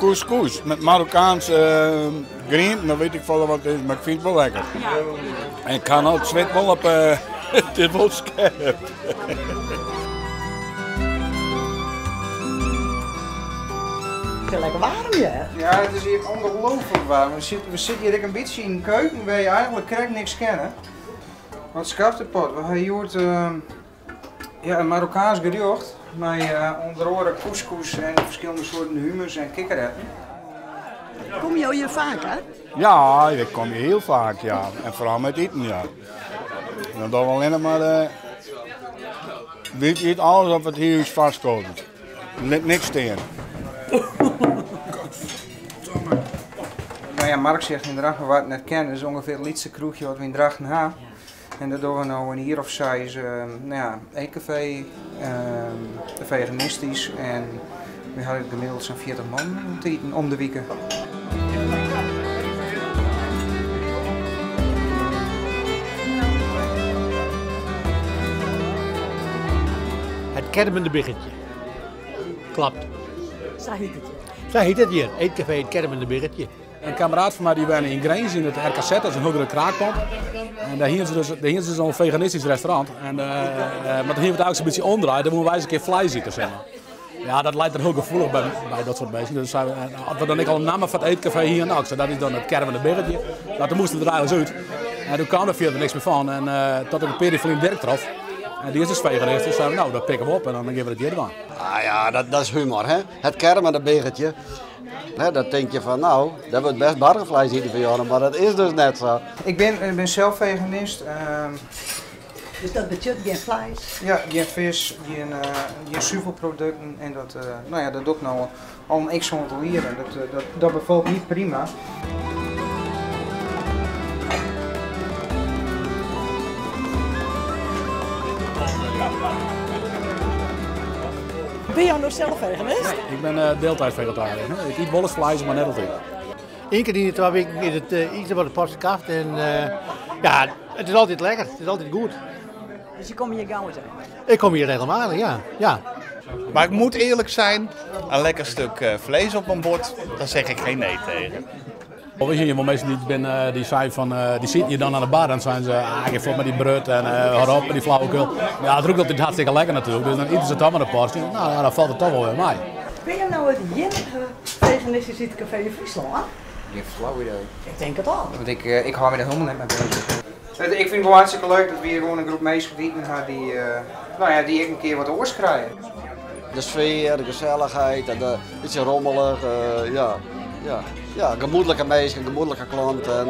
Couscous met Marokkaanse grienten, dan weet ik folle wat it is, mar ik fyn it wol lekker. En ik ha no it swit wol op, it is wol skerp. It is lekker waarm hjir. Ja, it is hjir ongelooflik waarm. We sitte hjir ek in bytsje yn in keuken wêr't je eigenlik krekt niks kenne. Wat skaft de pot? We ha hjoed ja, in Marokkaansk gerjocht mei ûnder oare couscous en ferskillende soarten hummus en kikkererwten. Komme jo hjir faker? Ja, ik kom hjir hiel faak, ja. En foaral mei it iten, ja. Dan dogge we allinnich mar, wy ite alles op wat hy ús foarskotet. Lit niks stean. No ja, Mark zegt yn Drachten wa't it net ken, is ûngefear it lytste kroechje wat we yn Drachten ha. En dat dogge we no in jier of seis, no ja, eetkafee, feganistysk en we ha gemiddeld sa'n 40 man om te iten om de wike. Het Kermende Biggetje. Klopt. Sa hjit it hjir. Sa hjit it hjir. Eetkafee Het Kermende Biggetje. In kameraad fan my dy wenne yn Grins yn it RKZ, dat is in hiel grut kraakpand. En dêr hiene se dus, dêr hiene se dus al in feganistysk restaurant. En, mar toen hiene we it eigentlik in bytsje omdraaid, dan woene wy ris in kear fleis ite, zeg maar. Ja, dat leit der hiel gefoelich by, by dat soart minsken. Dus as we dan ek al in namme foar it eetkafee hiene, nou, ik sei, dat is dan it Kermende Biggetje. Nou, toen moast it der eigentlik út. En toen kaam der fierder niks mear fan. En tot ik in pear jier ferlyn Dirk trof. En dy is dus feganist, dus seinen we, nou, dat pikke we op en dan gean we dat hjir dwaan. Ah ja, dat is humor, hè? Het Kermende Biggetje. Hè, dan tink je fan, nou, dat wurdt bêst bargefleis iten foar Johanna, mar dat is dus net sa. Ik bin sels feganist. Dus dat betsjut gjin fleis? Ja, gjin fisk, gjin suvelprodukten en dat, no ja, dat doch ik no al in x-oantal jier en dat befalt my prima. Binne jo no sels feganist? Ik bin deeltijd fegetariër. Ik yt wolris fleis, mar net altyd. Ien kear yn de twa wiken is it iten wat de post skaft en ja, it is altyd lekker, it is altyd goed. Dus je komme hjir gau ris even? Ik kom hjir regelmatich, ja. ja. Maar ik moet eerlijk zijn, een lekker stuk eh, vlees op mijn bord, daar zeg ik geen nee tegen. We hiene wol minsken dy't binne, dy seinen fan, dy sieten hjir dan oan de bar en seinen se, ah, gean fuort mei dy brut en hâld op mei dy flauwekul. Ja, it rûkt altyd hartstikke lekker natuerlik, dus dan ite se toch mar in porsje. No ja, dan falt it toch wol wer mei. Binne jo no it iennige feganistysk ytkafee yn Fryslân? Gjin flau idee. Ik tink it al. Want ik, ik hâld my der hielendal net mei beuzich. Ik fyn it wol hartstikke leuk dat wy hjir gewoan in groep minsken te iten ha dy't, no ja, dy't ek in kear wat oars krije. De sfear, de gesellichheid en de bytsje rommelich, ja, ja, ja, gemoedlike minsken, gemoedlike klanten.